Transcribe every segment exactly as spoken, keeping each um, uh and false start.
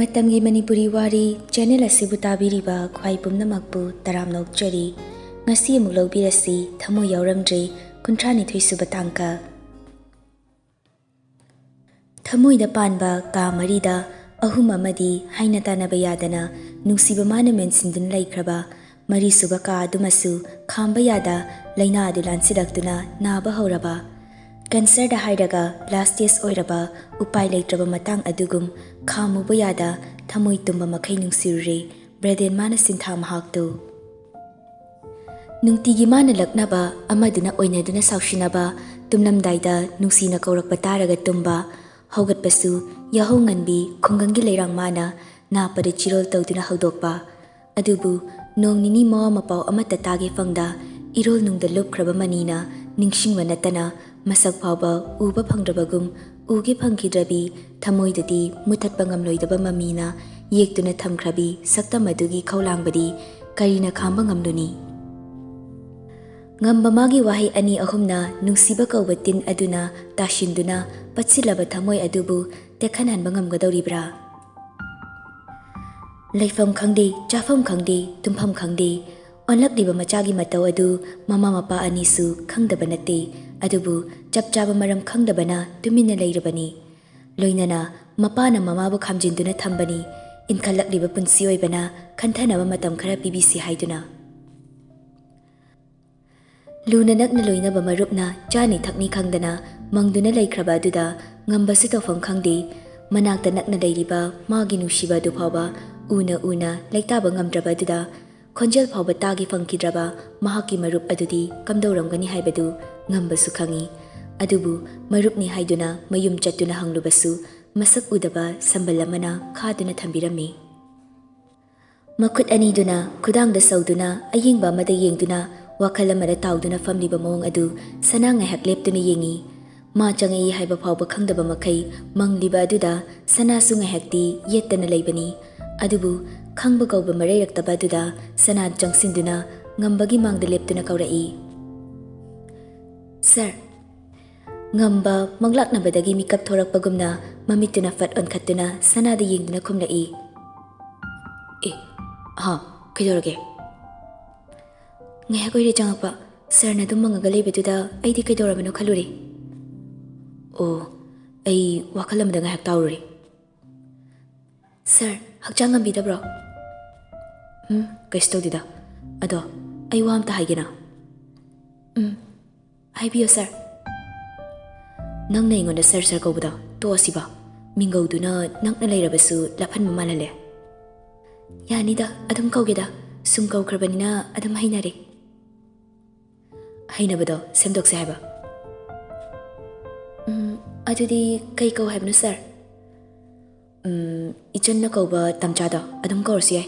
ꯃꯇꯝꯒꯤ ꯃꯅꯤꯄꯨꯔꯤ ꯋꯥꯔꯤ ꯆꯦꯅꯦꯜ ꯑꯁꯤꯕꯨ ꯇꯥꯕꯤꯔꯤꯕ ꯈ꯭ꯋꯥꯏ ꯄꯨꯝꯅꯃꯛꯄꯨ ꯇꯔꯥꯝꯅ ꯑꯣꯛꯆꯔꯤ꯫ ꯉꯁꯤ ꯑꯃꯨꯛ ꯂꯧꯕꯤꯔꯁꯤ ꯊꯃꯣꯏ ꯌꯥꯎꯔꯝꯗ꯭ꯔꯦ, ꯀꯨꯟꯊ꯭ꯔꯥ ꯅꯤꯊꯣꯏ ꯁꯨꯕ ꯇꯥꯡꯀꯛ꯫ ꯊꯃꯣꯏꯗ ꯄꯥꯟꯕ ꯀꯥ ꯃꯔꯤꯗ ꯑꯍꯨꯝ ꯑꯃꯗꯤ ꯍꯥꯏꯅ ꯇꯥꯅꯕ ꯌꯥꯗꯅ ꯅꯨꯡꯁꯤꯕ ꯃꯥꯅ ꯃꯦꯟꯁꯤꯟꯗꯨꯅ ꯂꯩꯈ꯭ꯔꯕ ꯃꯔꯤꯁꯨꯕ ꯀꯥ ꯑꯗꯨꯃꯁꯨ ꯈꯥꯝꯕ ꯌꯥꯗ ꯂꯥꯏꯅꯥ ꯑꯗꯨ ꯂꯥꯟꯁꯤꯜꯂꯛꯇꯨꯅ ꯅꯥꯕ ꯍꯧꯔꯕ, ꯀꯦꯟꯁꯔꯗ ꯍꯥꯏꯔꯒ ꯂꯥꯁ ꯁ꯭ꯇꯦꯖ ꯑꯣꯏꯔꯕ ꯎꯄꯥꯏ ꯂꯩꯇ꯭ꯔꯕ ꯃꯇꯥꯡ ꯑꯗꯨꯒꯨꯝ ꯈꯥꯝꯃꯨꯕ ꯌꯥꯗ ꯊꯃꯣꯏ ꯇꯨꯝꯕ ꯃꯈꯩ ꯅꯨꯡꯁꯤꯔꯨꯔꯦ ꯕ꯭ꯔꯦꯗꯦꯟ ꯃꯥꯅ ꯁꯤꯟꯊꯥ ꯃꯍꯥꯛꯇꯨ꯫ ꯅꯨꯡꯇꯤꯒꯤ ꯃꯥꯅ ꯂꯛꯅꯕ ꯑꯃꯗꯨꯅ ꯑꯣꯏꯅꯗꯨꯅ ꯁꯥꯎꯁꯤꯟꯅꯕ, ꯇꯨꯝꯂꯝꯗꯥꯏꯗ ꯅꯨꯡꯁꯤꯅ ꯀꯧꯔꯛꯄ ꯇꯥꯔꯒ ꯇꯨꯝꯕ, ꯍꯧꯒꯠꯄꯁꯨ ꯌꯥꯍꯧ ꯉꯟꯕꯤ ꯈꯨꯡꯒꯪꯒꯤ ꯂꯩꯔꯥꯡ ꯃꯥꯅ ꯅꯥꯄꯗ ꯆꯤꯔꯣꯜ ꯇꯧꯗꯨꯅ ꯍꯧꯗꯣꯛꯄ꯫ ꯑꯗꯨꯕꯨ ꯅꯣꯡ ꯅꯤꯅꯤ ꯃꯋꯥ ꯃꯄꯥꯎ ꯑꯃꯠꯇ ꯇꯥꯒꯦ ꯐꯪꯗ ꯏꯔꯣꯜ ꯅꯨꯡꯗ ꯂꯨꯞꯈ꯭ꯔꯕ ꯃꯅꯤꯅ ꯅꯤꯡꯁꯤꯡꯕ ꯅꯠꯇꯅ ꯃꯁꯛ ꯐꯥꯎꯕ ꯎꯕ ꯐꯪꯗ꯭ꯔꯕꯒꯨꯝ ꯎꯒꯦ ꯐꯪꯈꯤꯗ꯭ꯔꯕꯤ ꯊꯃꯣꯏꯗꯗꯤ ꯃꯨꯊꯠꯄ ꯉꯝꯂꯣꯏꯗꯕ ꯃꯃꯤꯅ ꯌꯦꯛꯇꯨꯅ ꯊꯝꯈ꯭ꯔꯕꯤ ꯁꯛꯇꯝ ꯑꯗꯨꯒꯤ ꯈꯧꯂꯥꯡꯕꯗꯤ ꯀꯔꯤꯅ ꯈꯥꯝꯕ ꯉꯝꯂꯨꯅꯤ? ꯉꯝꯕ ꯃꯥꯒꯤ ꯋꯥꯍꯩ ꯑꯅꯤ ꯑꯍꯨꯝꯅ ꯅꯨꯡꯁꯤꯕ ꯀꯧꯕ ꯇꯤꯟ ꯑꯗꯨꯅ ꯇꯥꯁꯤꯟꯗꯨꯅ ꯄꯠꯁꯤꯜꯂꯕ ꯊꯃꯣꯏ ꯑꯗꯨꯕꯨ ꯇꯦꯛꯍꯟꯍꯟꯕ ꯉꯝꯒꯗꯧꯔꯤꯕ꯭ꯔꯥ? ꯂꯩꯐꯝ ꯈꯪꯗꯦ, ꯆꯥꯐꯝ ꯈꯪꯗꯦ, ꯇꯨꯝꯐꯝ ꯈꯪꯗꯦ, ꯑꯣꯜꯂꯛꯂꯤꯕ ꯃꯆꯥꯒꯤ ꯃꯇꯧ ꯑꯗꯨ ꯃꯃꯥ ꯃꯄꯥ ꯑꯅꯤꯁꯨ ꯈꯪꯗꯕ ꯅꯠꯇꯦ, ꯑꯗꯨꯕꯨ ꯆꯞ ꯆꯥꯕ ꯃꯔꯝ ꯈꯪꯗꯕꯅ ꯇꯨꯃꯤꯟꯅ ꯂꯩꯔꯕꯅꯤ꯫ ꯂꯣꯏꯅꯅ ꯃꯄꯥꯅ ꯃꯃꯥꯕꯨ ꯈꯥꯝꯖꯤꯟꯗꯨꯅ ꯊꯝꯕꯅꯤ, ꯏꯟꯈꯠꯂꯛꯂꯤꯕ ꯄꯨꯟꯁꯤ ꯑꯣꯏꯕꯅ ꯈꯟꯊꯅꯕ ꯃꯇꯝ ꯈꯔ ꯄꯤꯕꯤꯁꯤ ꯍꯥꯏꯗꯨꯅ꯫ ꯂꯨꯅ ꯅꯛꯅ ꯂꯣꯏꯅꯕ ꯃꯔꯨꯞꯅ ꯆꯥꯅꯤ ꯊꯛꯅꯤ ꯈꯪꯗꯅ ꯃꯪꯗꯨꯅ ꯂꯩꯈ꯭ꯔꯕ ꯑꯗꯨꯗ ꯉꯝꯕꯁꯨ ꯇꯧꯐꯝ ꯈꯪꯗꯦ꯫ ꯃꯅꯥꯛꯇ ꯅꯛꯅ ꯂꯩꯔꯤꯕ ꯃꯥꯒꯤ ꯅꯨꯡꯁꯤꯕ ꯑꯗꯨ ꯐꯥꯎꯕ ꯎꯅ ꯎꯅ ꯂꯩꯇꯥꯕ ꯉꯝꯗ꯭ꯔꯕ ꯑꯗꯨꯗ ꯈꯣꯟꯖꯦꯜ ꯐꯥꯎꯕ ꯇꯥꯒꯦ ꯐꯪꯈꯤꯗ꯭ꯔꯕ ꯃꯍꯥꯛꯀꯤ ꯃꯔꯨꯞ ꯑꯗꯨꯗꯤ ꯀꯝꯗꯧꯔꯝꯒꯅꯤ ꯍꯥꯏꯕꯗꯨ ꯉꯝꯕꯁꯨ ꯈꯪꯏ꯫ ꯑꯗꯨꯕꯨ ꯃꯔꯨꯞꯅꯤ ꯍꯥꯏꯗꯨꯅ ꯃꯌꯨꯝ ꯆꯠꯇꯨꯅ ꯍꯪꯂꯨꯕꯁꯨ ꯃꯁꯛ ꯎꯗꯕ ꯁꯝꯕꯜ ꯑꯃꯅ ꯈꯥꯗꯨꯅ ꯊꯝꯕꯤꯔꯝꯃꯤ꯫ ꯃꯈꯨꯠ ꯑꯅꯤꯗꯨꯅ ꯈꯨꯗꯥꯡꯗ ꯁꯧꯗꯨꯅ ꯑꯌꯦꯡꯕ ꯑꯃꯗ ꯌꯦꯡꯗꯨꯅ ꯋꯥꯈꯜ ꯑꯃꯗ ꯇꯥꯎꯗꯨꯅ ꯐꯝꯂꯤꯕ ꯃꯑꯣꯡ ꯑꯗꯨ ꯁꯅꯥ ꯉꯥꯏꯍꯥꯛ ꯂꯦꯞꯇꯨꯅ ꯌꯦꯡꯏ꯫ ꯃꯥ ꯆꯪꯉꯛꯏ ꯍꯥꯏꯕ ꯐꯥꯎꯕ ꯈꯪꯗꯕ ꯃꯈꯩ ꯃꯪꯂꯤꯕ ꯑꯗꯨꯗ ꯁꯅꯥꯁꯨ ꯉꯥꯏꯍꯥꯛꯇꯤ ꯌꯦꯠꯇꯅ ꯂꯩꯕꯅꯤ꯫ ꯑꯗꯨꯕꯨ ꯈꯪꯕ ꯀꯧꯕ ꯃꯔꯩꯔꯛꯇꯕ ꯑꯗꯨꯗ ꯁꯅꯥ ꯆꯪꯁꯤꯟꯗꯨꯅ ꯉꯝꯕꯒꯤ ꯃꯥꯡꯗ ꯂꯦꯞꯇꯨꯅ ꯀꯧꯔꯛꯏ, "ꯁꯥꯔ!" ꯉꯝꯕ ꯃꯪꯂꯥꯛꯅꯕꯗꯒꯤ ꯃꯤꯀꯞ ꯊꯣꯔꯛꯄꯒꯨꯝꯅ ꯃꯃꯤꯠꯇꯨꯅ ꯐꯠ ꯑꯣꯟꯈꯠꯇꯨꯅ ꯁꯅꯥꯗ ꯌꯦꯡꯗꯨꯅ ꯈꯨꯝꯂꯛꯏ꯫ "ꯑꯦ, ꯍꯥ, ꯀꯩꯗꯧꯔꯒꯦ?" "ꯉꯥꯏꯍꯥꯛ ꯑꯣꯏꯔꯦ ꯆꯪꯉꯛꯄ꯫ ꯁꯥꯔꯅ ꯑꯗꯨꯝ ꯃꯪꯉꯒ ꯂꯩꯕꯗꯨꯗ ꯑꯩꯗꯤ ꯀꯩꯗꯧꯔꯕꯅꯣ ꯈꯜꯂꯨꯔꯦ꯫" "ꯑꯣ, ꯑꯩ ꯋꯥꯈꯜ ꯑꯃꯗ ꯉꯥꯏꯍꯥꯛ ꯇꯥꯎꯔꯨꯔꯦ꯫" "ꯁꯥꯔ, ꯍꯛꯆꯥꯡ ꯉꯝꯕꯤꯗꯕ꯭ꯔꯣ?" "ꯎꯝ, ꯀꯩꯁꯨ ꯇꯧꯗꯦꯗ꯫ ꯑꯗꯣ, ꯑꯩ ꯋꯥ ꯑꯝꯇ ꯍꯥꯏꯒꯦꯅ꯫" "ꯎꯝ, ꯍꯥꯏꯕꯤꯌꯨ ꯁꯥꯔ꯫" "ꯅꯪꯅ ꯑꯩꯉꯣꯟꯗ ꯁꯥꯔ, ꯁꯥꯔ ꯀꯧꯕꯗꯣ ꯇꯣꯛꯑꯁꯤꯕ꯫ ꯃꯤꯡꯒꯧꯗꯨꯅ ꯅꯛꯅ ꯂꯩꯔꯕꯁꯨ ꯂꯥꯞꯍꯟꯕ ꯃꯥꯜꯍꯜꯂꯦ꯫" "ꯌꯥꯅꯤꯗ, ꯑꯗꯨꯝ ꯀꯧꯒꯦꯗ꯫ ꯁꯨꯝ ꯀꯧꯈ꯭ꯔꯕꯅꯤꯅ ꯑꯗꯨꯝ ꯍꯩꯅꯔꯦ꯫" "ꯍꯩꯅꯕꯗꯣ ꯁꯦꯝꯗꯣꯛꯁꯦ ꯍꯥꯏꯕ꯫" "ꯎꯝ, ꯑꯗꯨꯗꯤ ꯀꯩ ꯀꯧ ꯍꯥꯏꯕꯅꯣ ꯁꯥꯔ?" "ꯎꯝ, ꯏꯆꯟꯅ ꯀꯧꯕ ꯇꯝꯆꯥꯗꯣ ꯑꯗꯨꯝ ꯀꯧꯔꯁꯨ ꯌꯥꯏ꯫"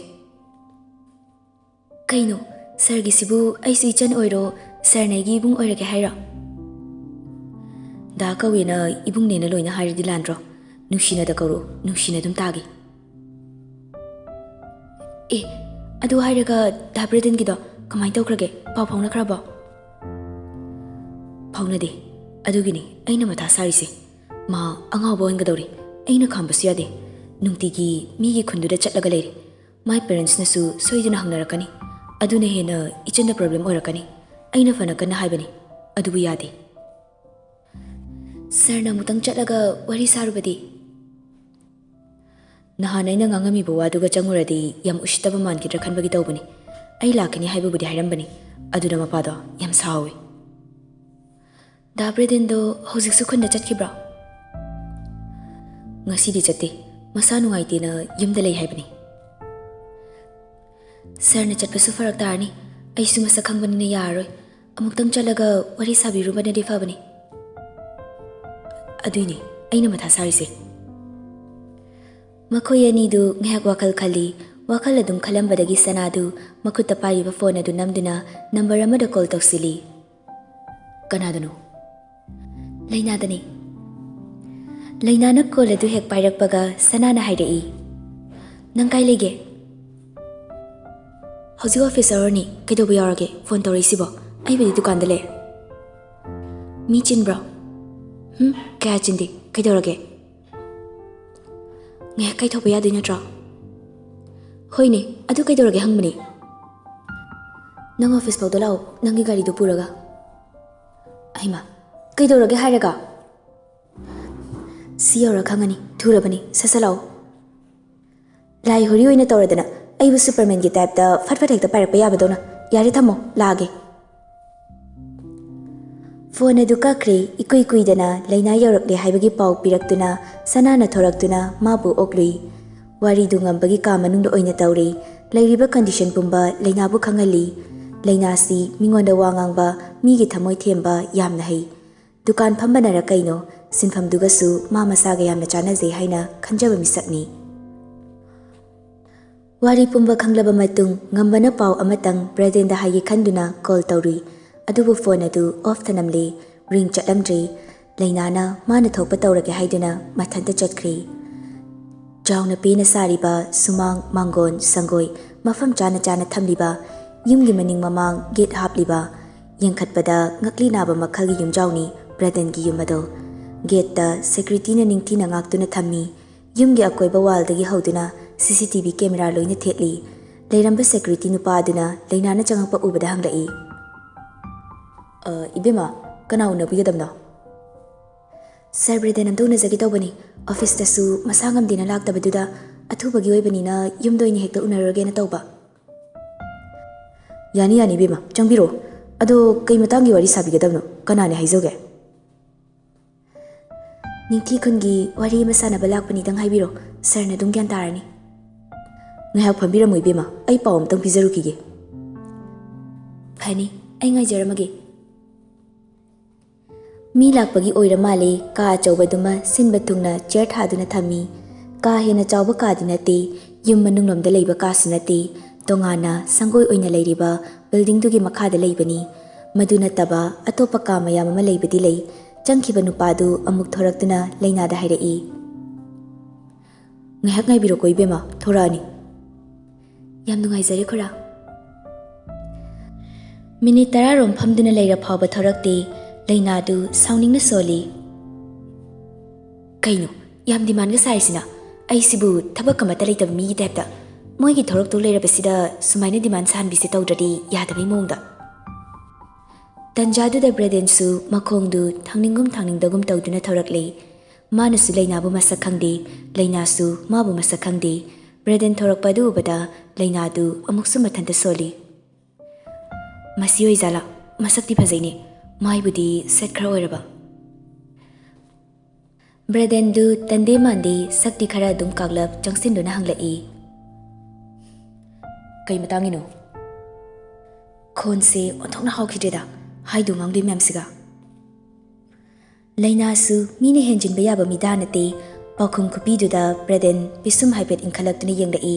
"ꯀꯩꯅꯣ, ꯁꯥꯔꯒꯤꯁꯤꯕꯨ ꯑꯩꯁꯨ ꯏꯆꯟ ꯑꯣꯏꯔꯣ, ꯁꯥꯔꯅ ꯑꯩꯒꯤ ꯏꯕꯨꯡ ꯑꯣꯏꯔꯒꯦ ꯍꯥꯏꯔꯣ?" "ꯗꯥ ꯀꯧꯋꯦꯅ ꯏꯕꯨꯡꯅꯦꯅ ꯂꯣꯏꯅ ꯍꯥꯏꯔꯗꯤ ꯂꯥꯟꯗ꯭ꯔꯣ? ꯅꯨꯡꯁꯤꯅꯗ ꯀꯧꯔꯣ, ꯅꯨꯡꯁꯤꯅ ꯑꯗꯨꯝ ꯇꯥꯒꯦ꯫" "ꯑꯦ, ꯑꯗꯨ ꯍꯥꯏꯔꯒ ꯗꯥ ꯕ꯭ꯔꯦꯗꯟꯒꯤꯗꯣ ꯀꯃꯥꯏꯅ ꯇꯧꯈ꯭ꯔꯒꯦ? ꯄꯥꯎ ꯐꯥꯎꯅꯈ꯭ꯔꯕꯣ?" "ꯐꯥꯎꯅꯗꯦ꯫ ꯑꯗꯨꯒꯤꯅꯤ ꯑꯩꯅ ꯃꯊꯥ ꯁꯥꯔꯤꯁꯦ꯫ ꯃꯥ ꯑꯉꯥꯎꯕ ꯑꯣꯟꯒꯗꯧꯔꯦ꯫ ꯑꯩꯅ ꯈꯥꯝꯕꯁꯨ ꯌꯥꯗꯦ꯫ ꯅꯨꯡꯇꯤꯒꯤ ꯃꯤꯒꯤ ꯈꯨꯟꯗꯨꯗ ꯆꯠꯂꯒ ꯂꯩꯔꯦ꯫ ꯃꯥꯏ ꯄꯦꯔꯦꯟꯁꯅꯁꯨ ꯁꯣꯏꯗꯅ ꯍꯪꯅꯔꯛꯀꯅꯤ꯫ ꯑꯗꯨꯅ ꯍꯦꯟꯅ ꯏꯆꯟꯗ ꯄ꯭ꯔꯣꯕ꯭ꯂꯦꯝ ꯑꯣꯏꯔꯛꯀꯅꯤ꯫ ꯑꯩꯅ ꯐꯅ ꯀꯟꯅ ꯍꯥꯏꯕꯅꯤ, ꯑꯗꯨꯕꯨ ꯌꯥꯗꯦ꯫" "ꯁꯥꯔꯅ ꯑꯃꯨꯛꯇꯪ ꯆꯠꯂꯒ ꯋꯥꯔꯤ ꯁꯥꯔꯨꯕꯗꯤ?" "ꯅꯍꯥꯟ ꯑꯩꯅ ꯉꯥꯡꯉꯝꯃꯤꯕ ꯋꯥꯗꯨꯒ ꯆꯪꯉꯨꯔꯗꯤ ꯌꯥꯝ ꯎꯁꯤꯠꯇꯕ ꯃꯥꯟꯈꯤꯗ꯭ꯔꯥ ꯈꯟꯕꯒꯤ ꯇꯧꯕꯅꯤ꯫ ꯑꯩ ꯂꯥꯛꯀꯅꯤ ꯍꯥꯏꯕꯕꯨꯗꯤ ꯍꯥꯏꯔꯝꯕꯅꯤ, ꯑꯗꯨꯗ ꯃꯄꯥꯗꯣ ꯌꯥꯝ ꯁꯥꯎꯋꯤ꯫" "ꯗꯥ ꯕ꯭ꯔꯦꯗꯦꯟꯗꯣ ꯍꯧꯖꯤꯛꯁꯨ ꯈꯨꯟꯗ ꯆꯠꯈꯤꯕ꯭ꯔꯣ?" "ꯉꯁꯤꯗꯤ ꯆꯠꯇꯦ, ꯃꯁꯥ ꯅꯨꯡꯉꯥꯏꯇꯦꯅ ꯌꯨꯝꯗ ꯂꯩ ꯍꯥꯏꯕꯅꯤ꯫" "ꯁꯥꯔꯅ ꯆꯠꯄꯁꯨ ꯐꯔꯛ ꯇꯥꯔꯅꯤ, ꯑꯩꯁꯨ ꯃꯁꯛ ꯈꯪꯕꯅꯤꯅ ꯌꯥꯔꯔꯣꯏ꯫ ꯑꯃꯨꯛꯇꯪ ꯆꯠꯂꯒ ꯋꯥꯔꯤ ꯁꯥꯕꯤꯔꯨꯕꯅꯗꯤ ꯐꯕꯅꯤ꯫" "ꯑꯗꯨꯏꯅꯦ ꯑꯩꯅ ꯃꯊꯥ ꯁꯥꯔꯤꯁꯦ꯫" ꯃꯈꯣꯏ ꯑꯅꯤꯗꯨ ꯉꯥꯏꯍꯥꯛ ꯋꯥꯈꯜ ꯈꯜꯂꯤ꯫ ꯋꯥꯈꯜ ꯑꯗꯨꯝ ꯈꯜꯂꯝꯕꯗꯒꯤ ꯁꯅꯥꯗꯨ ꯃꯈꯨꯠꯇ ꯄꯥꯏꯔꯤꯕ ꯐꯣꯟ ꯑꯗꯨ ꯅꯝꯗꯨꯅ ꯅꯝꯕꯔ ꯑꯃꯗ ꯀꯣꯜ ꯇꯧꯁꯤꯜꯂꯤ꯫ "ꯀꯅꯥꯗꯅꯣ?" "ꯂꯩꯅꯥꯗꯅꯤ꯫" ꯂꯩꯅꯥꯅ ꯀꯣꯜ ꯑꯗꯨ ꯍꯦꯛ ꯄꯥꯏꯔꯛꯄꯒ ꯁꯅꯥꯅ ꯍꯥꯏꯔꯛꯏ, "ꯅꯪ ꯀꯥꯏ ꯂꯩꯒꯦ?" "ꯍꯧꯖꯤꯛ ꯑꯣꯐꯤꯁ ꯑꯋꯥꯔꯅꯤ, ꯀꯩꯗꯧꯕ ꯌꯥꯎꯔꯒꯦ ꯐꯣꯟ ꯇꯧꯔꯛꯏꯁꯤꯕꯣ? ꯑꯩꯕꯨꯗꯤ ꯗꯨꯀꯥꯟꯗ ꯂꯩ꯫" "ꯃꯤ ꯆꯤꯟꯕ꯭ꯔꯣ?" "ꯍꯨꯝ, ꯀꯌꯥ ꯆꯤꯟꯗꯦ, ꯀꯩꯗꯧꯔꯒꯦ?" ꯉꯥꯏꯍꯥꯛ ꯀꯥꯏꯊꯣꯛꯄ ꯌꯥꯗꯣꯏ ꯅꯠꯇ꯭ꯔꯣ? ꯍꯣꯏꯅꯦ, ꯑꯗꯨ ꯀꯩꯗꯧꯔꯒꯦ ꯍꯪꯕꯅꯦ꯫ ꯅꯪ ꯑꯣꯐꯤꯁ ꯐꯥꯎꯗ ꯂꯥꯛꯑꯣ, ꯅꯪꯒꯤ ꯒꯥꯔꯤꯗꯨ ꯄꯨꯔꯒ꯫ ꯑꯩꯃ, ꯀꯩꯗꯧꯔꯒꯦ ꯍꯥꯏꯔꯒ? ꯁꯤ ꯌꯧꯔ ꯈꯪꯉꯅꯤ, ꯊꯨꯔꯕꯅꯤ, ꯁꯠ ꯁꯠ ꯂꯥꯛꯑꯣ꯫ ꯂꯥꯏ ꯍꯨꯔꯤ ꯑꯣꯏꯅ ꯇꯧꯔꯗꯅ ꯑꯩꯕꯨ ꯁꯨꯄꯔꯃꯦꯟꯒꯤ ꯇꯥꯏꯞꯇ ꯐꯠ ꯐꯠ ꯍꯦꯛꯇ ꯄꯥꯏꯔꯛꯄ ꯌꯥꯕꯗꯧꯅ꯫ ꯌꯥꯔꯦ, ꯊꯝꯃꯣ, ꯂꯥꯛꯑꯒꯦ꯫ ꯐꯣꯟ ꯑꯗꯨ ꯀꯛꯈ꯭ꯔꯦ꯫ ꯏꯀꯨꯏ ꯀꯨꯏꯗꯅ ꯂꯩꯅꯥ ꯌꯧꯔꯛꯂꯦ ꯍꯥꯏꯕꯒꯤ ꯄꯥꯎ ꯄꯤꯔꯛꯇꯨꯅ ꯁꯅꯥꯅ ꯊꯣꯔꯛꯇꯨꯅ ꯃꯥꯕꯨ ꯑꯣꯛꯂꯨꯏ꯫ ꯋꯥꯔꯤꯗꯨ ꯉꯝꯕꯒꯤ ꯀꯥ ꯃꯅꯨꯡꯗ ꯑꯣꯏꯅ ꯇꯧꯔꯦ꯫ ꯂꯩꯔꯤꯕ ꯀꯟꯗꯤꯁꯟ ꯄꯨꯝꯕ ꯂꯩꯅꯥꯕꯨ ꯈꯪꯍꯜꯂꯤ꯫ ꯂꯩꯅꯥꯁꯤ ꯃꯤꯉꯣꯟꯗ ꯋꯥ ꯉꯥꯡꯕ, ꯃꯤꯒꯤ ꯊꯃꯣꯏ ꯊꯦꯝꯕ ꯌꯥꯝꯅ ꯍꯩ꯫ ꯗꯨꯀꯥꯟ ꯐꯝꯕꯅꯔ ꯀꯩꯅꯣ, ꯁꯤꯟꯐꯝꯗꯨꯒꯁꯨ ꯃꯥ ꯃꯁꯥꯒ ꯌꯥꯝꯅ ꯆꯥꯟꯅꯖꯩ ꯍꯥꯏꯅ ꯈꯟꯖꯕ ꯃꯤꯁꯛꯅꯤ꯫ ꯋꯥꯔꯤ ꯄꯨꯝꯕ ꯈꯪꯂꯕ ꯃꯇꯨꯡ, ꯉꯝꯕꯅ ꯄꯥꯎ ꯑꯃꯇꯪ ꯕ꯭ꯔꯦꯗꯦꯟꯗ ꯍꯥꯏꯒꯦ ꯈꯟꯗꯨꯅ ꯀꯣꯜ ꯇꯧꯔꯨꯏ꯫ ꯑꯗꯨꯕꯨ ꯐꯣꯟ ꯑꯗꯨ ꯑꯣꯐ ꯊꯅꯝꯂꯦ꯫ ꯔꯤꯡ ꯆꯠꯂꯝꯗ꯭ꯔꯦ꯫ ꯂꯩꯅꯥꯅ ꯃꯥꯅ ꯊꯣꯛꯄ ꯇꯧꯔꯒꯦ ꯍꯥꯏꯗꯨꯅ ꯃꯊꯟꯇ ꯆꯠꯈ꯭ꯔꯦ꯫ ꯆꯥꯎꯅ ꯄꯦꯅ ꯁꯥꯔꯤꯕ ꯁꯨꯃꯥꯡ, ꯃꯥꯡꯒꯣꯟ, ꯁꯪꯒꯣꯏ, ꯃꯐꯝ ꯆꯥꯅ ꯆꯥꯅ ꯊꯝꯂꯤꯕ, ꯌꯨꯝꯒꯤ ꯃꯅꯤꯡ ꯃꯃꯥꯡ ꯒꯦꯠ ꯍꯥꯞꯂꯤꯕ, ꯌꯦꯡꯈꯠꯄꯗ ꯉꯛꯂꯤ ꯅꯥꯕ ꯃꯈꯜꯒꯤ ꯌꯨꯝꯖꯥꯎꯅꯤ ꯕ꯭ꯔꯦꯗꯦꯟꯒꯤ ꯌꯨꯝ ꯑꯗꯣ꯫ ꯒꯦꯠꯇ ꯁꯦꯀ꯭ꯌꯨꯔꯤꯇꯤꯅ ꯅꯤꯡꯊꯤꯅ ꯉꯥꯛꯇꯨꯅ ꯊꯝꯃꯤ꯫ ꯌꯨꯝꯒꯤ ꯑꯀꯣꯏꯕ ꯋꯥꯜꯗꯒꯤ ꯍꯧꯗꯨꯅ ꯁꯤ ꯁꯤ ꯇꯤ ꯚꯤ ꯀꯦꯃꯦꯔꯥ ꯂꯣꯏꯅ ꯊꯦꯠꯂꯤ꯫ ꯂꯩꯔꯝꯕ ꯁꯦꯀ꯭ꯌꯨꯔꯤꯇꯤ ꯅꯨꯄꯥ ꯑꯗꯨꯅ ꯂꯩꯅꯥꯅ ꯆꯪꯉꯛꯄ ꯎꯕꯗ ꯍꯪꯂꯛꯏ, "ꯑ, ꯏꯕꯦꯝꯃ, ꯀꯅꯥ ꯎꯅꯕꯤꯒꯗꯕꯅꯣ?" "ꯁꯥꯔ ꯕ꯭ꯔꯦꯗꯦꯟ ꯑꯝꯇ ꯎꯅꯖꯒꯦ ꯇꯧꯕꯅꯤ꯫ ꯑꯣꯐꯤꯁꯇꯁꯨ ꯃꯁꯥ ꯉꯝꯗꯦꯅ ꯂꯥꯛꯇꯕꯗꯨꯗ ꯑꯊꯨꯕꯒꯤ ꯑꯣꯏꯕꯅꯤꯅ ꯌꯨꯝꯗ ꯑꯣꯏꯅ ꯍꯦꯛꯇ ꯎꯅꯔꯨꯔꯒꯦꯅ ꯇꯧꯕ꯫" "ꯌꯥꯅꯤ, ꯌꯥꯅꯤ ꯏꯕꯦꯝꯃ, ꯆꯪꯕꯤꯔꯣ꯫ ꯑꯗꯣ ꯀꯩ ꯃꯇꯥꯡꯒꯤ ꯋꯥꯔꯤ ꯁꯥꯕꯤꯒꯗꯕꯅꯣ? ꯀꯅꯥꯅꯦ ꯍꯥꯏꯖꯧꯒꯦ?" "ꯅꯤꯡꯊꯤ ꯈꯨꯟꯒꯤ ꯋꯥꯔꯤ ꯑꯃ ꯁꯥꯟꯅꯕ ꯂꯥꯛꯄꯅꯤꯗꯪ ꯍꯥꯏꯕꯤꯔꯣ, ꯁꯥꯔꯅ ꯑꯗꯨꯝ ꯒ꯭ꯌꯥꯟ ꯇꯥꯔꯅꯤ꯫" "ꯉꯥꯏꯍꯥꯛ ꯐꯝꯕꯤꯔꯝꯃꯨ ꯏꯕꯦꯝꯃ, ꯑꯩ ꯄꯥꯎ ꯑꯃꯇꯪ ꯄꯤꯖꯔꯨꯈꯤꯒꯦ꯫" "ꯐꯅꯤ, ꯑꯩ ꯉꯥꯏꯖꯔꯝꯃꯒꯦ꯫" ꯃꯤ ꯂꯥꯛꯄꯒꯤ ꯑꯣꯏꯔ ꯃꯥꯜꯂꯦ, ꯀꯥ ꯑꯆꯧꯕꯗꯨꯃ ꯁꯤꯟꯕ ꯊꯨꯡꯅ ꯆꯤꯌꯔ ꯊꯥꯗꯨꯅ ꯊꯝꯃꯤ꯫ ꯀꯥ ꯍꯦꯟꯅ ꯆꯥꯎꯕ ꯀꯥꯗꯤ ꯅꯠꯇꯦ, ꯌꯨꯝ ꯃꯅꯨꯡꯂꯣꯝꯗ ꯂꯩꯕ ꯀꯥꯁꯨ ꯅꯠꯇꯦ, ꯇꯣꯉꯥꯟꯅ ꯁꯪꯒꯣꯏ ꯑꯣꯏꯅ ꯂꯩꯔꯤꯕ ꯕꯤꯜꯗꯤꯡꯗꯨꯒꯤ ꯃꯈꯥꯗ ꯂꯩꯕꯅꯤ꯫ ꯃꯗꯨ ꯅꯠꯇꯕ ꯑꯇꯣꯞꯄ ꯀꯥ ꯃꯌꯥꯝ ꯑꯃ ꯂꯩꯕꯗꯤ ꯂꯩ꯫ ꯆꯪꯈꯤꯕ ꯅꯨꯄꯥꯗꯨ ꯑꯃꯨꯛ ꯊꯣꯔꯛꯇꯨꯅ ꯂꯩꯅꯥꯗ ꯍꯥꯏꯔꯛꯏ, "ꯉꯥꯏꯍꯥꯛ ꯉꯥꯏꯕꯤꯔꯣꯀꯣ ꯏꯕꯦꯝꯃ, ꯊꯣꯔꯛꯑꯅꯤ꯫" "ꯌꯥꯝ ꯅꯨꯡꯉꯥꯏꯖꯔꯦ ꯈꯨꯔꯥ꯫" ꯃꯤꯅꯤꯠ ꯇꯔꯥꯔꯣꯝ ꯐꯝꯗꯨꯅ ꯂꯩꯔ ꯐꯥꯎꯕ ꯊꯣꯔꯛꯇꯦ꯫ ꯂꯩꯅꯥꯗꯨ ꯁꯥꯎꯅꯤꯡꯅ ꯁꯣꯜꯂꯤ꯫ "ꯀꯩꯅꯣ ꯌꯥꯝ ꯗꯤꯃꯥꯟꯒ ꯁꯥꯔꯤꯁꯤꯅ? ꯑꯩꯁꯤꯕꯨ ꯊꯕꯛ ꯑꯃꯠꯇ ꯂꯩꯇꯕ ꯃꯤꯒꯤ ꯇꯥꯏꯞꯇ ꯃꯣꯏꯒꯤ ꯊꯧꯔꯛꯇꯨ ꯂꯩꯔꯕꯁꯤꯗ ꯁꯨꯃꯥꯏꯅ ꯗꯤꯃꯥꯟ ꯁꯥꯍꯟꯕꯤꯁꯦ ꯇꯧꯗ꯭ꯔꯗꯤ ꯌꯥꯗꯕꯩ ꯃꯑꯣꯡꯗ꯫ ꯇꯟꯖꯥꯗꯨꯗ ꯕ꯭ꯔꯦꯗꯦꯟꯁꯨ ꯃꯈꯣꯡꯗꯨ ꯊꯥꯡꯅꯤꯡꯒꯨꯝ ꯊꯥꯡꯅꯤꯡꯗꯒꯨꯝ ꯇꯧꯗꯨꯅ ꯊꯧꯔꯛꯂꯦ꯫ ꯃꯥꯅꯁꯨ ꯂꯩꯅꯥꯕꯨ ꯃꯁꯛ ꯈꯪꯗꯦ, ꯂꯩꯅꯥꯁꯨ ꯃꯥꯕꯨ ꯃꯁꯛ ꯈꯪꯗꯦ꯫ ꯕ꯭ꯔꯦꯗꯦꯟ ꯊꯧꯔꯛꯄ ꯑꯗꯨ ꯎꯕꯗ ꯂꯩꯅꯥꯗꯨ ꯑꯃꯨꯛꯁꯨ ꯃꯊꯟꯇ ꯁꯣꯜꯂꯤ꯫ ꯃꯁꯤ ꯑꯣꯏꯖꯥꯠꯂꯥ? ꯃꯁꯛꯇꯤ ꯐꯖꯩꯅꯦ, ꯃꯥꯏꯕꯨꯗꯤ ꯁꯦꯠ ꯈꯔ ꯑꯣꯏꯔꯕ꯫ ꯕ꯭ꯔꯦꯗꯦꯟꯗꯨ ꯇꯟꯗꯦ ꯃꯥꯟꯗꯦ ꯁꯛꯇꯤ ꯈꯔ ꯑꯗꯨꯝ ꯀꯥꯛꯂꯞ ꯆꯪꯁꯤꯟꯗꯨꯅ ꯍꯪꯂꯛꯏ꯫ ꯀꯩ ꯃꯇꯥꯡꯒꯤꯅꯣ? ꯈꯣꯟꯁꯦ ꯑꯣꯟꯊꯣꯛꯅ ꯍꯥꯎꯈꯤꯗ꯭ꯔꯦꯗ, ꯍꯥꯏꯗꯨ ꯉꯥꯡꯗꯣꯏ ꯃꯌꯥꯝꯁꯤꯒ꯫ ꯂꯩꯅꯥꯁꯨ ꯃꯤꯅ ꯍꯦꯟꯖꯤꯟꯕ ꯌꯥꯕ ꯃꯤꯗꯥ ꯅꯠꯇꯦ꯫ ꯄꯥꯎꯈꯨꯝ ꯈꯨꯄꯤꯗꯨꯗ ꯕ꯭ꯔꯦꯗꯦꯟ ꯄꯤꯁꯨꯝ ꯍꯥꯏꯐꯦꯠ ꯏꯟꯈꯠꯂꯛꯇꯨꯅ ꯌꯦꯡꯂꯛꯏ꯫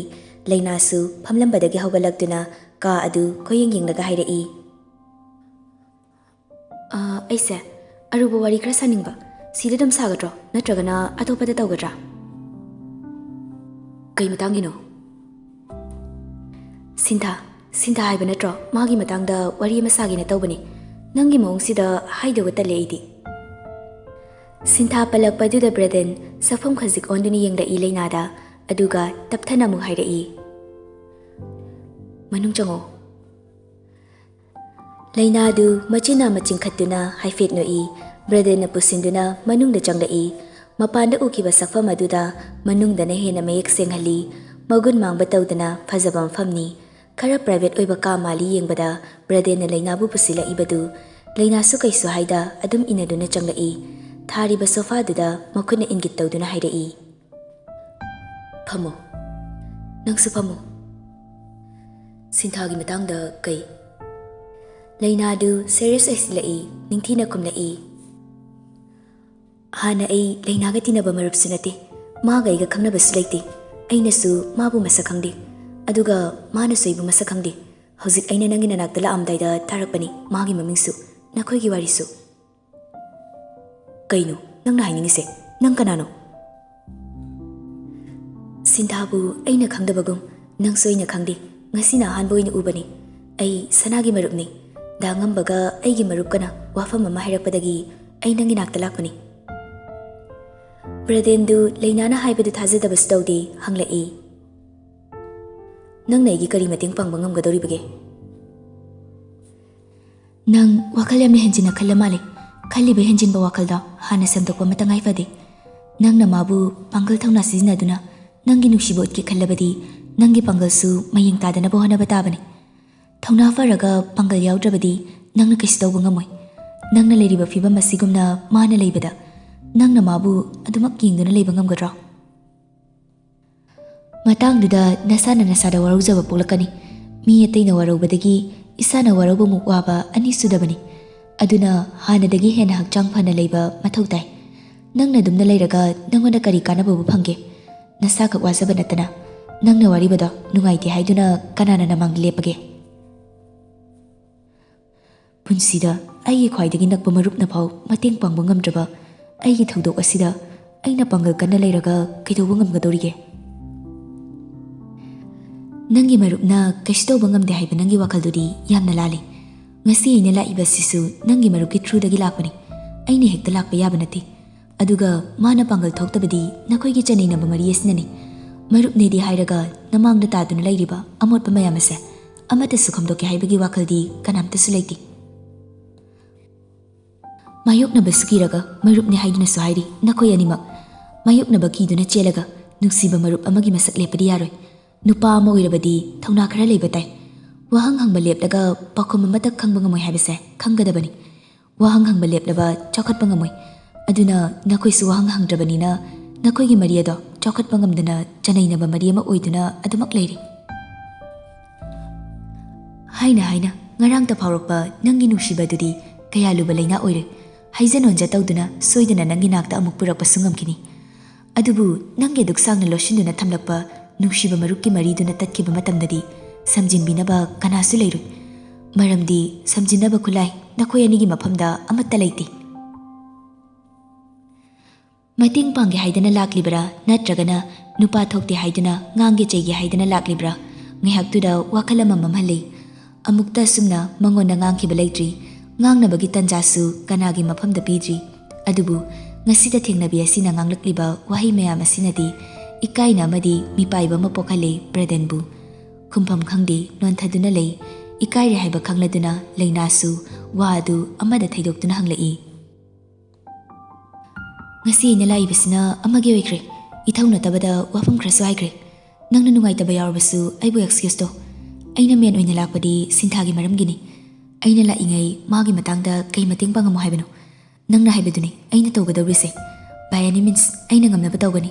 ꯂꯩꯅꯥꯁꯨ ꯐꯝꯂꯝꯕꯗꯒꯤ ꯍꯧꯒꯠꯂꯛꯇꯨꯅ ꯀꯥ ꯑꯗꯨ ꯀꯣꯏꯌꯦꯡ ꯌꯦꯡꯂꯒ ꯍꯥꯏꯔꯛꯏ꯫ "ꯑ, ꯑꯩꯁꯦ ꯑꯔꯨꯕ ꯋꯥꯔꯤ ꯈꯔ ꯁꯥꯅꯤꯡꯕ꯫ ꯁꯤꯗ ꯑꯗꯨꯝ ꯁꯥꯒꯗ꯭ꯔꯣ? ꯅꯠꯇ꯭ꯔꯒꯅ ꯑꯇꯣꯞꯄꯗ ꯇꯧꯒꯗ꯭ꯔꯥ?" "ꯀꯩ ꯃꯇꯥꯡꯒꯤꯅꯣ?" "ꯁꯤꯟꯊꯥ, ꯁꯤꯟꯊꯥ ꯍꯥꯏꯕ ꯅꯠꯇ꯭ꯔꯣ? ꯃꯥꯒꯤ ꯃꯇꯥꯡꯗ ꯋꯥꯔꯤ ꯑꯃ ꯁꯥꯒꯦꯅ ꯇꯧꯕꯅꯤ꯫ ꯅꯪꯒꯤ ꯃꯑꯣꯡꯁꯤꯗ ꯍꯥꯏꯗꯧꯕ ꯇꯜꯂꯦ ꯑꯩꯗꯤ꯫" ꯁꯤꯟꯊꯥ ꯄꯜꯂꯛꯄꯗꯨꯗ ꯕ꯭ꯔꯦꯗꯦꯟ ꯁꯛꯐꯝ ꯈꯖꯤꯛ ꯑꯣꯟꯗꯨꯅ ꯌꯦꯡꯂꯛꯏ ꯂꯩꯅꯥꯗ, ꯑꯗꯨꯒ ꯇꯞꯊꯅ ꯑꯃꯨꯛ ꯍꯥꯏꯔꯛꯏ, "ꯃꯅꯨꯡ ꯆꯪꯉꯣ꯫" ꯂꯩꯅꯥꯗꯨ ꯃꯆꯤꯟ ꯑꯃ ꯆꯤꯡꯈꯠꯇꯨꯅ ꯍꯥꯏꯐꯦꯠ ꯅꯣꯛꯏ꯫ ꯕ꯭ꯔꯦꯗꯦꯟꯅ ꯄꯨꯁꯤꯟꯗꯨꯅ ꯃꯅꯨꯡꯗ ꯆꯪꯂꯛꯏ꯫ ꯃꯄꯥꯟꯗ ꯎꯈꯤꯕ ꯁꯛꯐꯝ ꯑꯗꯨꯗ ꯃꯅꯨꯡꯗꯅ ꯍꯦꯟꯅ ꯃꯌꯦꯛ ꯁꯦꯡꯍꯜꯂꯤ꯫ ꯃꯒꯨꯟ ꯃꯥꯡꯕ ꯇꯧꯗꯅ ꯐꯖꯕ ꯃꯐꯝꯅꯤ꯫ ꯈꯔ ꯄ꯭ꯔꯥꯏꯚꯦꯠ ꯑꯣꯏꯕ ꯀꯥ ꯃꯥꯜꯂꯤ ꯌꯦꯡꯕꯗ ꯕ꯭ꯔꯦꯗꯦꯟꯅ ꯂꯩꯅꯥꯕꯨ ꯄꯨꯁꯤꯜꯂꯛꯏꯕꯗꯨ꯫ ꯂꯩꯅꯥꯁꯨ ꯀꯩꯁꯨ ꯍꯥꯏꯗ ꯑꯗꯨꯝ ꯏꯟꯅꯗꯨꯅ ꯆꯪꯂꯛꯏ꯫ ꯊꯥꯔꯤꯕ ꯁꯣꯐꯥꯗꯨꯗ ꯃꯈꯨꯠꯅ ꯏꯪꯒꯤꯠ ꯇꯧꯗꯨꯅ ꯍꯥꯏꯔꯛꯏ, "ꯐꯝꯃꯣ꯫ ꯅꯪꯁꯨ ꯐꯝꯃꯣ꯫" "ꯁꯤꯟꯊꯥꯒꯤ ꯃꯇꯥꯡꯗ ꯀꯩ?" ꯂꯩꯅꯥꯗꯨ ꯁꯦꯔꯤꯌꯁ ꯑꯣꯏꯁꯤꯜꯂꯛꯏ, ꯅꯤꯡꯊꯤꯅ ꯈꯨꯝꯂꯛꯏ, "ꯍꯥꯟꯅ ꯑꯩ ꯂꯩꯅꯥꯒ ꯇꯤꯟꯅꯕ ꯃꯔꯨꯞꯁꯨ ꯅꯠꯇꯦ, ꯃꯥꯒ ꯑꯩꯒ ꯈꯪꯅꯕꯁꯨ ꯂꯩꯇꯦ꯫ ꯑꯩꯅꯁꯨ ꯃꯥꯕꯨ ꯃꯁꯛ ꯈꯪꯗꯦ, ꯑꯗꯨꯒ ꯃꯥꯅꯁꯨ ꯑꯩꯕꯨ ꯃꯁꯛ ꯈꯪꯗꯦ꯫ ꯍꯧꯖꯤꯛ ꯑꯩꯅ ꯅꯪꯒꯤ ꯅꯅꯥꯛꯇ ꯂꯥꯛꯑꯝꯗꯥꯏꯗ ꯇꯥꯔꯛꯄꯅꯤ ꯃꯥꯒꯤ ꯃꯃꯤꯡꯁꯨ, ꯅꯈꯣꯏꯒꯤ ꯋꯥꯔꯤꯁꯨ꯫" "ꯀꯩꯅꯣ ꯅꯪꯅ ꯍꯥꯏꯅꯤꯡꯉꯤꯁꯦ? ꯅꯪ ꯀꯅꯥꯅꯣ?" "ꯁꯤꯟꯊꯥꯕꯨ ꯑꯩꯅ ꯈꯪꯗꯕꯒꯨꯝ ꯅꯪꯁꯨ ꯑꯩꯅ ꯈꯪꯗꯦ꯫ ꯉꯁꯤꯅ ꯑꯍꯥꯟꯕ ꯑꯣꯏꯅ ꯎꯕꯅꯤ꯫ ꯑꯩ ꯁꯅꯥꯒꯤ ꯃꯔꯨꯞꯅꯤ꯫ ꯗꯥ ꯉꯝꯕꯒ ꯑꯩꯒꯤ ꯃꯔꯨꯞꯀꯅ ꯋꯥꯐꯝ ꯑꯃ ꯍꯥꯏꯔꯛꯄꯗꯒꯤ ꯑꯩ ꯅꯪꯒꯤ ꯅꯥꯛꯇ ꯂꯥꯛꯄꯅꯤ꯫" ꯕ꯭ꯔꯗꯦꯟꯗꯨ ꯂꯩꯅꯥꯅ ꯍꯥꯏꯕꯗꯨ ꯊꯥꯖꯗꯕꯁꯨ ꯇꯧꯗꯦ, ꯍꯪꯂꯛꯏ꯫ "ꯅꯪꯅ ꯑꯩꯒꯤ ꯀꯔꯤ ꯃꯇꯦꯡ ꯄꯥꯡꯕ ꯉꯝꯒꯗꯧꯔꯤꯕꯒꯦ?" "ꯅꯪ ꯋꯥꯈꯜ ꯌꯥꯝꯅ ꯍꯦꯟꯖꯤꯟꯅ ꯈꯜꯂ ꯃꯥꯜꯂꯦ꯫ ꯈꯜꯂꯤꯕ ꯍꯦꯟꯖꯤꯟꯕ ꯋꯥꯈꯜꯗꯣ ꯍꯥꯟꯅ ꯁꯦꯝꯗꯣꯛꯄ ꯑꯃ ꯇꯉꯥꯏ ꯐꯗꯦ꯫ ꯅꯪꯅ ꯃꯥꯕꯨ ꯄꯥꯡꯒꯜ ꯊꯧꯅꯥ ꯁꯤꯖꯤꯟꯅꯗꯨꯅ ꯅꯪꯒꯤ ꯅꯨꯡꯁꯤꯕ ꯎꯠꯀꯦ ꯈꯜꯂꯕꯗꯤ, ꯅꯪꯒꯤ ꯄꯥꯡꯒꯜꯁꯨ ꯃꯌꯦꯡ ꯇꯥꯗꯅꯕ ꯍꯣꯠꯅꯕ ꯇꯥꯕꯅꯤ꯫ ꯊꯧꯅꯥ ꯐꯔꯒ ꯄꯥꯡꯒꯜ ꯌꯥꯎꯗ꯭ꯔꯕꯗꯤ ꯅꯪꯅ ꯀꯩꯁꯨ ꯇꯧꯕ ꯉꯝꯃꯣꯏ꯫ ꯅꯪꯅ ꯂꯩꯔꯤꯕ ꯐꯤꯕꯝ ꯑꯁꯤꯒꯨꯝꯅ ꯃꯥꯅ ꯂꯩꯕꯗ, ꯅꯪꯅ ꯃꯥꯕꯨ ꯑꯗꯨꯃꯛ ꯌꯦꯡꯗꯨꯅ ꯂꯩꯕ ꯉꯝꯒꯗ꯭ꯔꯣ?" ꯃꯇꯥꯡꯗꯨꯗ ꯅꯁꯥꯅ ꯅꯁꯥꯗ ꯋꯥꯔꯧꯖꯕ ꯄꯣꯛꯂꯛꯀꯅꯤ꯫ ꯃꯤ ꯑꯇꯩꯅ ꯋꯥꯔꯧꯕꯗꯒꯤ ꯏꯁꯥꯅ ꯋꯥꯔꯧꯕꯃꯨꯛ ꯋꯥꯕ ꯑꯅꯤ ꯁꯨꯗꯕꯅꯤ꯫ ꯑꯗꯨꯅ ꯍꯥꯟꯅꯗꯒꯤ ꯍꯦꯟꯅ ꯍꯛꯆꯥꯡ ꯐꯅ ꯂꯩꯕ ꯃꯊꯧ ꯇꯥꯏ꯫ ꯅꯪꯅ ꯑꯗꯨꯝꯅ ꯂꯩꯔꯒ ꯅꯪꯉꯣꯟꯗ ꯀꯔꯤ ꯀꯥꯟꯅꯕꯕꯨ ꯐꯪꯒꯦ? ꯅꯁꯥꯈꯛ ꯋꯥꯖꯕ ꯅꯠꯇꯅ꯫ ꯅꯪꯅ ꯋꯥꯔꯤꯕꯗꯣ ꯅꯨꯡꯉꯥꯏꯇꯦ ꯍꯥꯏꯗꯨꯅ ꯀꯅꯥꯅ ꯅꯃꯥꯡꯗ ꯂꯦꯞꯄꯒꯦ? ꯄꯨꯟꯁꯤꯗ ꯑꯩꯒꯤ ꯈ꯭ꯋꯥꯏꯗꯒꯤ ꯅꯛꯄ ꯃꯔꯨꯞꯅ ꯐꯥꯎ ꯃꯇꯦꯡ ꯄꯥꯡꯕ ꯉꯝꯗ꯭ꯔꯕ ꯑꯩꯒꯤ ꯊꯧꯗꯣꯛ ꯑꯁꯤꯗ ꯑꯩꯅ ꯄꯥꯡꯒꯜ ꯀꯟꯅ ꯂꯩꯔꯒ ꯀꯩꯗꯧꯕ ꯉꯝꯒꯗꯧꯔꯤꯒꯦ? ꯅꯪꯒꯤ ꯃꯔꯨꯞꯅ ꯀꯩꯁꯨ ꯇꯧꯕ ꯉꯝꯗꯦ ꯍꯥꯏꯕ ꯅꯪꯒꯤ ꯋꯥꯈꯜꯗꯨꯗꯤ ꯌꯥꯝꯅ ꯂꯥꯜꯂꯤ꯫ ꯉꯁꯤ ꯑꯩꯅ ꯂꯥꯛꯏꯕꯁꯤꯁꯨ ꯅꯪꯒꯤ ꯃꯔꯨꯞꯀꯤ through ꯗꯒꯤ ꯂꯥꯛꯄꯅꯤ꯫ ꯑꯩꯅ ꯍꯦꯛꯇ ꯂꯥꯛꯄ ꯌꯥꯕ ꯅꯠꯇꯦ꯫ ꯑꯗꯨꯒ ꯃꯥꯅ ꯄꯥꯡꯒꯜ ꯊꯣꯛꯇꯕꯗꯤ ꯅꯈꯣꯏꯒꯤ ꯆꯅꯩꯅꯕ ꯃꯔꯤ ꯑꯁꯤꯅꯅꯤ꯫ ꯃꯔꯨꯞꯅꯦꯗꯤ ꯍꯥꯏꯔꯒ ꯅꯃꯥꯡꯗ ꯇꯥꯗꯨꯅ ꯂꯩꯔꯤꯕ ꯑꯃꯣꯠꯄ ꯃꯌꯥꯝ ꯑꯁꯦ ꯑꯃꯠꯇꯁꯨ ꯈꯣꯝꯗꯣꯛꯀꯦ ꯍꯥꯏꯕꯒꯤ ꯋꯥꯈꯜꯗꯤ ꯀꯅꯥꯝꯇꯁꯨ ꯂꯩꯇꯦ꯫ ꯃꯥꯌꯣꯛꯅꯕꯁꯨ ꯀꯤꯔꯒ ꯃꯔꯨꯞꯅꯦ ꯍꯥꯏꯗꯨꯅꯁꯨ ꯍꯥꯏꯔꯤ ꯅꯈꯣꯏ ꯑꯅꯤꯃꯛ꯫ ꯃꯥꯌꯣꯛꯅꯕ ꯀꯤꯗꯨꯅ ꯆꯦꯜꯂꯒ ꯅꯨꯡꯁꯤꯕ ꯃꯔꯨꯞ ꯑꯃꯒꯤ ꯃꯁꯛ ꯂꯦꯞꯄꯗꯤ ꯌꯥꯔꯣꯏ꯫ ꯅꯨꯄꯥ ꯑꯃ ꯑꯣꯏꯔꯕꯗꯤ ꯊꯧꯅꯥ ꯈꯔ ꯂꯩꯕ ꯇꯥꯏ꯫ ꯋꯥꯍꯪ ꯍꯪꯕ ꯂꯦꯞꯂꯒ ꯄꯥꯎꯈꯨꯝ ꯑꯃꯠꯇ ꯈꯪꯕ ꯉꯝꯃꯣꯏ ꯍꯥꯏꯕꯁꯦ ꯈꯪꯒꯗꯕꯅꯤ꯫ ꯋꯥꯍꯪ ꯍꯪꯕ ꯂꯦꯞꯂꯕ ꯆꯥꯎꯈꯠꯄ ꯉꯝꯃꯣꯏ꯫ ꯑꯗꯨꯅ ꯅꯈꯣꯏꯁꯨ ꯋꯥꯍꯪ ꯍꯪꯗ꯭ꯔꯕꯅꯤꯅ ꯅꯈꯣꯏꯒꯤ ꯃꯔꯤ ꯑꯗꯣ ꯆꯥꯎꯈꯠꯄ ꯉꯝꯗꯅ ꯆꯅꯩꯅꯕ ꯃꯔꯤ ꯑꯃ ꯑꯣꯏꯗꯨꯅ ꯑꯗꯨꯃꯛ ꯂꯩꯔꯤ꯫ ꯍꯥꯏꯅ ꯍꯥꯏꯅ ꯉꯔꯥꯡꯇ ꯐꯥꯎꯔꯛꯄ ꯅꯪꯒꯤ ꯅꯨꯡꯁꯤꯕꯗꯨꯗꯤ ꯀꯌꯥ ꯂꯨꯕ ꯂꯩꯅꯥ ꯑꯣꯏꯔꯦ꯫ ꯍꯩꯖ ꯅꯣꯟꯖ ꯇꯧꯗꯨꯅ ꯁꯣꯏꯗꯅ ꯅꯪꯒꯤ ꯅꯥꯛꯇ ꯑꯃꯨꯛ ꯄꯨꯔꯛꯄꯁꯨ ꯉꯝꯈꯤꯅꯤ꯫ ꯑꯗꯨꯕꯨ ꯅꯪꯒꯤ ꯑꯗꯨꯛ ꯁꯥꯡꯅ ꯂꯣꯠꯁꯤꯟꯗꯨꯅ ꯊꯝꯂꯛꯄ ꯅꯨꯡꯁꯤꯕ ꯃꯔꯨꯞꯀꯤ ꯃꯔꯤꯗꯨꯅ ꯇꯠꯈꯤꯕ ꯃꯇꯝꯗꯗꯤ ꯁꯝꯖꯤꯟꯕꯤꯅꯕ ꯀꯅꯥꯁꯨ ꯂꯩꯔꯣꯏ꯫ ꯃꯔꯝꯗꯤ ꯁꯝꯖꯤꯟꯅꯕ ꯈꯨꯠꯂꯥꯏ ꯅꯈꯣꯏ ꯑꯅꯤꯒꯤ ꯃꯐꯝꯗ ꯑꯃꯠꯇ ꯂꯩꯇꯦ꯫ ꯃꯇꯦꯡ ꯄꯥꯡꯒꯦ ꯍꯥꯏꯗꯅ ꯂꯥꯛꯂꯤꯕ꯭ꯔꯥ, ꯅꯠꯇ꯭ꯔꯒꯅ ꯅꯨꯄꯥ ꯊꯣꯛꯇꯦ ꯍꯥꯏꯗꯨꯅ ꯉꯥꯡꯒꯦ ꯆꯩꯒꯦ ꯍꯥꯏꯗꯅ ꯂꯥꯛꯂꯤꯕ꯭ꯔꯥ? ꯉꯥꯏꯍꯥꯛꯇꯨꯗ ꯋꯥꯈꯜ ꯑꯃ ꯃꯝꯍꯜꯂꯤ꯫ ꯑꯃꯨꯛꯇ ꯑꯁꯨꯝꯅ ꯃꯉꯣꯟꯗ ꯉꯥꯡꯈꯤꯕ ꯂꯩꯇ꯭ꯔꯤ꯫ ꯉꯥꯡꯅꯕꯒꯤ ꯇꯟꯖꯥꯁꯨ ꯀꯅꯥꯒꯤ ꯃꯐꯝꯗ ꯄꯤꯗ꯭ꯔꯤ꯫ ꯑꯗꯨꯕꯨ ꯉꯁꯤꯗ ꯊꯦꯡꯅꯕꯤ ꯑꯁꯤꯅ ꯉꯥꯡꯂꯛꯂꯤꯕ ꯋꯥꯍꯩ ꯃꯌꯥꯝ ꯑꯁꯤꯅꯗꯤ ꯏꯀꯥꯏꯅ ꯑꯃꯗꯤ ꯃꯤꯄꯥꯏꯕ ꯑꯃ ꯄꯣꯛꯍꯜꯂꯤ ꯕ꯭ꯔꯦꯗꯟꯕꯨ꯫ ꯈꯨꯝꯐꯝ ꯈꯪꯗꯦ, ꯅꯣꯟꯊꯗꯨꯅ ꯂꯩ꯫ ꯏꯀꯥꯏꯔꯦ ꯍꯥꯏꯕ ꯈꯪꯂꯗꯨꯅ ꯂꯩꯅꯥꯁꯨ ꯋꯥ ꯑꯗꯨ ꯑꯃꯗ ꯊꯩꯗꯣꯛꯇꯨꯅ ꯍꯪꯂꯛꯏ꯫ "ꯉꯁꯤ ꯑꯩꯅ ꯂꯥꯛꯏꯕꯁꯤꯅ ꯑꯃꯒꯤ ꯑꯣꯏꯈ꯭ꯔꯦ꯫ ꯏꯊꯧ ꯅꯠꯇꯕꯗ ꯋꯥꯐꯝ ꯈꯔꯁꯨ ꯍꯥꯏꯈ꯭ꯔꯦ꯫ ꯅꯪꯅ ꯅꯨꯡꯉꯥꯏꯇꯕ ꯌꯥꯎꯔꯕꯁꯨ ꯑꯩꯕꯨ excuse ꯇꯧ꯫ ꯑꯩꯅ main ꯑꯣꯏꯅ ꯂꯥꯛꯄꯗꯤ ꯁꯤꯟꯊꯥꯒꯤ ꯃꯔꯝꯒꯤꯅꯤ꯫ ꯑꯩꯅ ꯂꯥꯛꯏꯉꯩ ꯃꯥꯒꯤ ꯃꯇꯥꯡꯗ ꯀꯩ ꯃꯇꯦꯡ ꯄꯥꯡꯉꯝꯃꯣ ꯍꯥꯏꯕꯅꯣ? ꯅꯪꯅ ꯍꯥꯏꯕꯗꯨꯅꯤ ꯑꯩꯅ ꯇꯧꯒꯗꯧꯔꯤꯁꯦ꯫ By any means ꯑꯩꯅ ꯉꯝꯅꯕ ꯇꯧꯒꯅꯤ꯫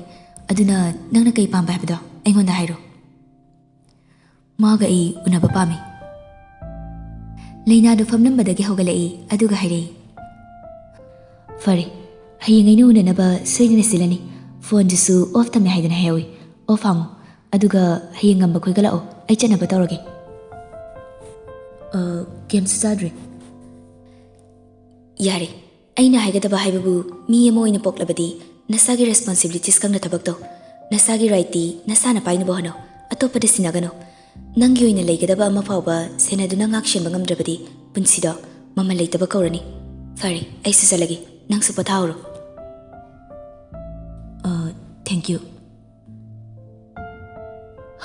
ꯑꯗꯨꯅ ꯅꯪꯅ ꯀꯩ ꯄꯥꯝꯕ ꯍꯥꯏꯕꯗꯣ ꯑꯩꯉꯣꯟꯗ ꯍꯥꯏꯔꯣ꯫ ꯃꯥꯒ ꯑꯩ ꯎꯅꯕ ꯄꯥꯝꯃꯤ꯫" ꯂꯩꯅꯥꯗꯨ ꯐꯝꯂꯝꯕꯗꯒꯤ ꯍꯧꯒꯠꯂꯛꯏ, ꯑꯗꯨꯒ ꯍꯥꯏꯔꯛꯏ, "ꯐꯔꯦ, ꯍꯌꯦꯡ ꯑꯩꯅ ꯎꯅꯅꯕ ꯁꯣꯏꯗꯅ ꯁꯤꯜꯂꯅꯤ꯫ Phoneꯗꯨꯁꯨ off ꯊꯝꯃꯦ ꯍꯥꯏꯗꯅ ꯍꯥꯏꯍꯧꯏ꯫ Off ꯍꯥꯡꯉꯨ, ꯑꯗꯨꯒ ꯍꯌꯦꯡ ꯉꯝꯕ ꯈꯣꯏꯒ ꯂꯥꯛꯑꯣ, ꯑꯩ ꯆꯠꯅꯕ ꯇꯧꯔꯒꯦ꯫" "ꯑ, ꯀꯩꯝꯁꯨ ꯆꯥꯗ꯭ꯔꯤ꯫" "ꯌꯥꯔꯦ, ꯑꯩꯅ ꯍꯥꯏꯒꯗꯕ ꯍꯥꯏꯕꯕꯨ ꯃꯤ ꯑꯃ ꯑꯣꯏꯅ ꯄꯣꯛꯂꯕꯗꯤ ꯅꯁꯥꯒꯤ responsibilities ꯈꯪꯅ ꯊꯕꯛ ꯇꯧ꯫ ꯅꯁꯥꯒꯤ rightꯇꯤ ꯅꯁꯥꯅ ꯄꯥꯏꯅꯕ ꯍꯣꯠꯅꯧ, ꯑꯇꯣꯞꯄꯗ ꯁꯤꯟꯅꯒꯅꯨ꯫ ꯅꯪꯒꯤ ꯑꯣꯏꯅ ꯂꯩꯒꯗꯕ ꯑꯃ ꯐꯥꯎꯕ ꯁꯦꯟꯅꯗꯨꯅ ꯉꯥꯛ ꯁꯦꯟꯕ ꯉꯝꯗ꯭ꯔꯕꯗꯤ ꯄꯨꯟꯁꯤꯗꯣ ꯃꯃꯜ ꯂꯩꯇꯕ ꯀꯧꯔꯅꯤ꯫ ꯐꯔꯦ, ꯑꯩꯁꯨ ꯆꯠꯂꯒꯦ, ꯅꯪꯁꯨ ꯄꯣꯊꯥꯍꯧꯔꯣ꯫" "ꯑ, thank you꯫"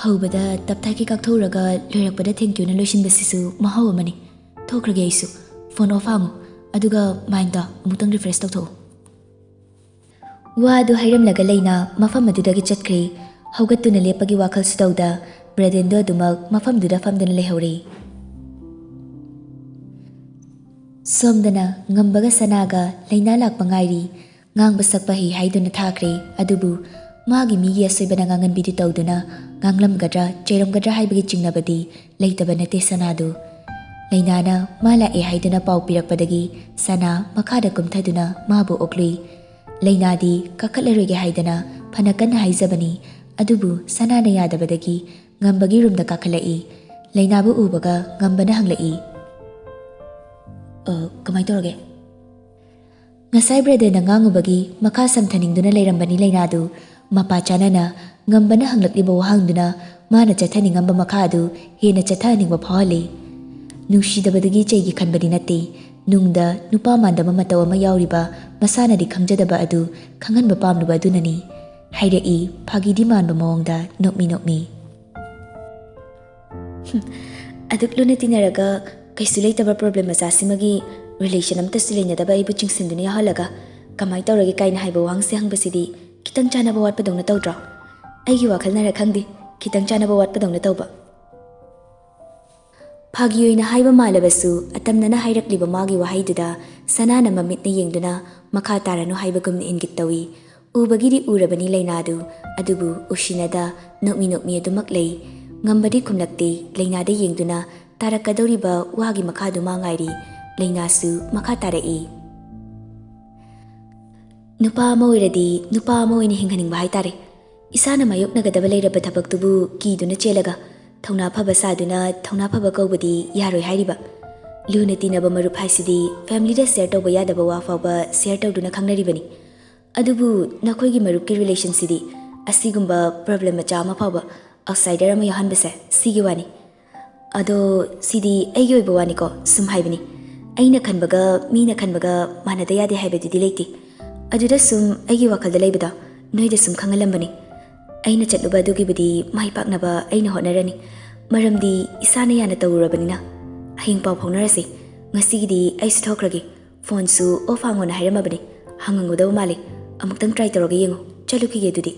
ꯍꯧꯕꯗ ꯇꯞꯊꯥꯈꯩ ꯀꯥꯛꯊꯣꯛꯎꯔꯒ ꯂꯣꯏꯔꯛꯄꯗ thank youꯅ ꯂꯣꯏꯁꯤꯟꯕꯁꯤꯁꯨ ꯃꯍꯥꯎ ꯑꯃꯅꯤ꯫ "ꯊꯣꯛꯈ꯭ꯔꯒꯦ ꯑꯩꯁꯨ꯫ Phone off ꯍꯥꯡꯉꯨ, ꯑꯗꯨꯒ mindꯗꯣ ꯑꯃꯨꯛꯇꯪ refresh ꯇꯧꯊꯣꯛꯎ꯫" ꯋꯥꯗꯨ ꯍꯥꯏꯔꯝꯂꯒ ꯂꯩꯅꯥ ꯃꯐꯝ ꯑꯗꯨꯗꯒꯤ ꯆꯠꯈ꯭ꯔꯦ꯫ ꯍꯧꯒꯠꯇꯨꯅ ꯂꯦꯞꯄꯒꯤ ꯋꯥꯈꯜꯁꯨ ꯇꯧꯗ ꯕ꯭ꯔꯦꯗꯦꯟꯗꯣ ꯑꯗꯨꯃꯛ ꯃꯐꯝꯗꯨꯗ ꯐꯝꯗꯨꯅ ꯂꯩꯍꯧꯔꯦ꯫ ꯁꯣꯝꯗꯅ ꯉꯝꯕꯒ ꯁꯅꯥꯒ ꯂꯩꯅꯥ ꯂꯥꯛꯄ ꯉꯥꯏꯔꯤ꯫ ꯉꯥꯡꯕ ꯁꯛꯄ ꯍꯩ ꯍꯥꯏꯗꯨꯅ ꯊꯥꯈ꯭ꯔꯦ, ꯑꯗꯨꯕꯨ ꯃꯥꯒꯤ ꯃꯤꯒꯤ ꯑꯁꯣꯏꯕꯅ ꯉꯥꯡꯍꯟꯕꯤꯗꯨ ꯇꯧꯗꯨꯅ ꯉꯥꯡꯂꯝꯒꯗ꯭ꯔꯥ ꯆꯩꯔꯝꯒꯗ꯭ꯔꯥ ꯍꯥꯏꯕꯒꯤ ꯆꯤꯡꯅꯕꯗꯤ ꯂꯩꯇꯕ ꯅꯠꯇꯦ ꯁꯅꯥꯗꯨ꯫ ꯂꯩꯅꯥꯅ ꯃꯥ ꯂꯥꯛꯑꯦ ꯍꯥꯏꯗꯨꯅ ꯄꯥꯎ ꯄꯤꯔꯛꯄꯗꯒꯤ ꯁꯅꯥ ꯃꯈꯥꯗ ꯀꯨꯝꯊꯗꯨꯅ ꯃꯥꯕꯨ ꯑꯣꯛꯂꯨꯏ꯫ ꯂꯩꯅꯥꯗꯤ ꯀꯥꯈꯠꯂꯔꯣꯏꯒꯦ ꯍꯥꯏꯗꯅ ꯐꯅ ꯀꯟꯅ ꯍꯥꯏꯖꯕꯅꯤ, ꯑꯗꯨꯕꯨ ꯁꯅꯥꯅ ꯌꯥꯗꯕꯗꯒꯤ ꯉꯝꯕꯒꯤ ꯔꯨꯝꯗ ꯀꯥꯈꯠꯂꯛꯏ꯫ ꯂꯩꯅꯥꯕꯨ ꯎꯕꯒ ꯉꯝꯕꯅ ꯍꯪꯂꯛꯏ, "ꯑ, ꯀꯃꯥꯏ ꯇꯧꯔꯒꯦ?" ꯉꯁꯥꯏ ꯕ꯭ꯔꯦꯗꯦꯟꯅ ꯉꯥꯡꯉꯨꯕꯒꯤ ꯃꯈꯥ ꯁꯝꯊꯅꯤꯡꯗꯨꯅ ꯂꯩꯔꯝꯕꯅꯤ ꯂꯩꯅꯥꯗꯨ꯫ ꯃꯄꯥ ꯆꯥꯅꯅ ꯉꯝꯕꯅ ꯍꯪꯂꯛꯂꯤꯕ ꯋꯥꯍꯪꯗꯨꯅ ꯃꯥꯅ ꯆꯠꯊꯅꯤꯡꯉꯝꯕ ꯃꯈꯥ ꯑꯗꯨ ꯍꯦꯟꯅ ꯆꯠꯊꯍꯟꯅꯤꯡꯕ ꯐꯥꯎꯍꯜꯂꯤ꯫ ꯅꯨꯡꯁꯤꯗꯕꯗꯒꯤ ꯆꯩꯒꯤ ꯈꯟꯕꯗꯤ ꯅꯠꯇꯦ, ꯅꯨꯡꯗ ꯅꯨꯄꯥ ꯃꯥꯟꯗꯕ ꯃꯇꯧ ꯑꯃ ꯌꯥꯎꯔꯤꯕ ꯃꯁꯥꯅꯗꯤ ꯈꯪꯖꯗꯕ ꯑꯗꯨ ꯈꯪꯍꯟꯕ ꯄꯥꯝꯂꯨꯕ ꯑꯗꯨꯅꯅꯤ꯫ ꯍꯥꯏꯔꯛꯏ ꯐꯥꯒꯤꯗꯤ ꯃꯥꯟꯕ ꯃꯑꯣꯡꯗ ꯅꯣꯛꯃꯤ ꯅꯣꯛꯃꯤ꯫ "ꯑꯗꯨꯛ ꯂꯨꯅ ꯇꯤꯟꯅꯔꯒ ꯀꯩꯁꯨ ꯂꯩꯇꯕ ꯄ꯭ꯔꯣꯕ꯭ꯂꯦꯝ ꯃꯆꯥꯁꯤꯃꯒꯤ ꯔꯤꯂꯦꯁꯟ ꯑꯝꯇꯁꯨ ꯂꯩꯅꯗꯕ ꯑꯩꯕꯨ ꯆꯤꯡꯁꯤꯟꯗꯨꯅ ꯌꯥꯎꯍꯜꯂꯒ ꯀꯃꯥꯏꯅ ꯇꯧꯔꯒꯦ ꯀꯥꯏꯅ ꯍꯥꯏꯕ ꯋꯥꯍꯪꯁꯦ ꯍꯪꯕꯁꯤꯗꯤ ꯈꯤꯇꯪ ꯆꯥꯟꯅꯕ ꯋꯥꯠꯄꯗꯧꯅ ꯇꯧꯗ꯭ꯔꯣ? ꯑꯩꯒꯤ ꯋꯥꯈꯜꯅꯔ ꯈꯪꯗꯦ, ꯈꯤꯇꯪ ꯆꯥꯟꯅꯕ ꯋꯥꯠꯄꯗꯧꯅ ꯇꯧꯕ꯫" ꯐꯥꯒꯤ ꯑꯣꯏꯅ ꯍꯥꯏꯕ ꯃꯥꯜꯂꯕꯁꯨ ꯑꯇꯝꯅꯅ ꯍꯥꯏꯔꯛꯂꯤꯕ ꯃꯥꯒꯤ ꯋꯥꯍꯩꯗꯨꯗ ꯁꯅꯥꯅ ꯃꯃꯤꯠꯅ ꯌꯦꯡꯗꯨꯅ ꯃꯈꯥ ꯇꯥꯔꯅꯨ ꯍꯥꯏꯕꯒꯨꯝꯅ ꯏꯪꯒꯤꯠ ꯇꯧꯏ꯫ ꯎꯕꯒꯤꯗꯤ ꯎꯔꯕꯅꯤ ꯂꯩꯅꯥꯗꯨ, ꯑꯗꯨꯕꯨ ꯎꯁꯤꯟꯅꯗ ꯅꯣꯛꯃꯤ ꯅꯣꯛꯃꯤ ꯑꯗꯨꯃꯛ ꯂꯩ꯫ ꯉꯝꯕꯗꯤ ꯈꯨꯝꯂꯛꯇꯦ꯫ ꯂꯩꯅꯥꯗ ꯌꯦꯡꯗꯨꯅ ꯇꯥꯔꯛꯀꯗꯧꯔꯤꯕ ꯋꯥꯒꯤ ꯃꯈꯥꯗꯨ ꯃꯥ ꯉꯥꯏꯔꯤ꯫ ꯂꯩꯅꯥꯁꯨ ꯃꯈꯥ ꯇꯥꯔꯛꯏ꯫ "ꯅꯨꯄꯥ ꯑꯃ ꯑꯣꯏꯔꯗꯤ ꯅꯨꯄꯥ ꯑꯃ ꯑꯣꯏꯅ ꯍꯤꯡꯍꯟꯅꯤꯡꯕ ꯍꯥꯏꯇꯥꯔꯦ꯫ ꯏꯁꯥꯅ ꯃꯥꯌꯣꯛꯅꯒꯗꯕ ꯂꯩꯔꯕ ꯊꯕꯛꯇꯨꯕꯨ ꯀꯤꯗꯨꯅ ꯆꯦꯜꯂꯒ ꯊꯧꯅꯥ ꯐꯕ ꯁꯥꯗꯨꯅ ꯊꯧꯅꯥ ꯐꯕ ꯀꯧꯕꯗꯤ ꯌꯥꯔꯣꯏ ꯍꯥꯏꯔꯤꯕ꯫ ꯂꯨꯅ ꯇꯤꯟꯅꯕ ꯃꯔꯨꯞ ꯍꯥꯏꯁꯤꯗꯤ ꯐꯦꯃꯤꯂꯤꯗ ꯁꯦꯌꯔ ꯇꯧꯕ ꯌꯥꯗꯕ ꯋꯥ ꯐꯥꯎꯕ ꯁꯦꯌꯔ ꯇꯧꯗꯨꯅ ꯈꯪꯅꯔꯤꯕꯅꯤ꯫ ꯑꯗꯨꯕꯨ ꯅꯈꯣꯏꯒꯤ ꯃꯔꯨꯞꯀꯤ ꯔꯤꯂꯦꯁꯟꯁꯤꯗꯤ ꯑꯁꯤꯒꯨꯝꯕ ꯄ꯭ꯔꯣꯕ꯭ꯂꯦꯝ ꯃꯆꯥ ꯑꯃ ꯐꯥꯎꯕ ꯑꯥꯎꯠꯁꯥꯏꯗꯔ ꯑꯃ ꯌꯥꯎꯍꯟꯕꯁꯦ ꯁꯤꯒꯤ ꯋꯥꯅꯤ꯫ ꯑꯗꯣ ꯁꯤꯗꯤ ꯑꯩꯒꯤ ꯑꯣꯏꯕ ꯋꯥꯅꯤꯀꯣ, ꯁꯨꯝ ꯍꯥꯏꯕꯅꯤ꯫ ꯑꯩꯅ ꯈꯟꯕꯒ ꯃꯤꯅ ꯈꯟꯕꯒ ꯃꯥꯟꯅꯗ ꯌꯥꯗꯦ ꯍꯥꯏꯕꯗꯨꯗꯤ ꯂꯩꯇꯦ꯫ ꯑꯗꯨꯗ ꯁꯨꯝ ꯑꯩꯒꯤ ꯋꯥꯈꯜꯗ ꯂꯩꯕꯗꯣ ꯅꯣꯏꯗ ꯁꯨꯝ ꯈꯪꯍꯜꯂꯝꯕꯅꯤ꯫ ꯑꯩꯅ ꯆꯠꯂꯨꯕ ꯑꯗꯨꯒꯤꯕꯨꯗꯤ ꯃꯥꯏ ꯄꯥꯛꯅꯕ ꯑꯩꯅ ꯍꯣꯠꯅꯔꯅꯤ, ꯃꯔꯝꯗꯤ ꯏꯁꯥꯅ ꯌꯥꯅ ꯇꯧꯔꯨꯔꯕꯅꯤꯅ꯫ ꯍꯌꯦꯡ ꯄꯥꯎ ꯐꯥꯎꯅꯔꯁꯤ꯫ ꯉꯁꯤꯒꯤꯗꯤ ꯑꯩꯁꯨ ꯊꯣꯛꯈ꯭ꯔꯒꯦ꯫ ꯐꯣꯟꯁꯨ ꯑꯣꯐ ꯍꯥꯡꯉꯣꯅ ꯍꯥꯏꯔꯝꯃꯕꯅꯤ꯫ ꯍꯥꯡꯉꯝꯒꯗꯕ ꯃꯥꯜꯂꯤ꯫ ꯑꯃꯨꯛꯇꯪ ꯇ꯭ꯔꯥꯏ ꯇꯧꯔꯒ ꯌꯦꯡꯉꯨ꯫ ꯆꯠꯂꯨꯈꯤꯒꯦ ꯑꯗꯨꯗꯤ꯫